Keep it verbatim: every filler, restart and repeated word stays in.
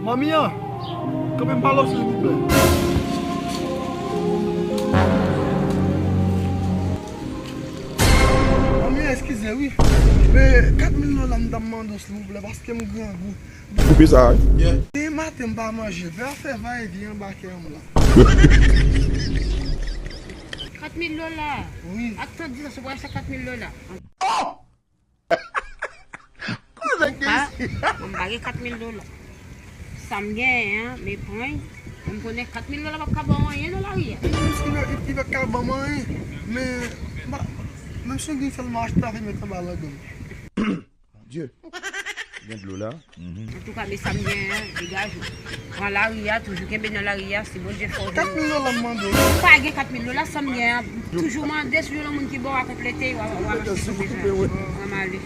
Manmi an, kanpe m pale w silvouplè. Manmi an, eskize wi. Men kat mil dola m t ap mande w silvouplè paske m grangou. Koupe sa wi. Demen maten m pa manje. Vè fè va e vyen anba kè an m la. Kat mil dola. Wi. Ak tan di sa sou pral sa kat mil dola. Koze ki pa, bon, m pa gen kat mil dola. Sa m genyen an, men pran, m konnen kat mil dola p ap ka ba w anyen nan lari a. Menm si li, li p ap ka ban m anyen, men m pa, menm si yon grenn sèl m achte avè l met anba lang m. Bondye. Gen dlo la. Antouka, men sa m genyen an, degaje w. Pran lari a, toujou kenbe nan lari a, si Bondye fè w jwenn. Kat mil dola m mande w. Ou pa gen kat mil dola, sa m genyen an, toujou mande si yon moun ki ba w a konplete, w a, w a achte sa w bezwen. Mwen m ale.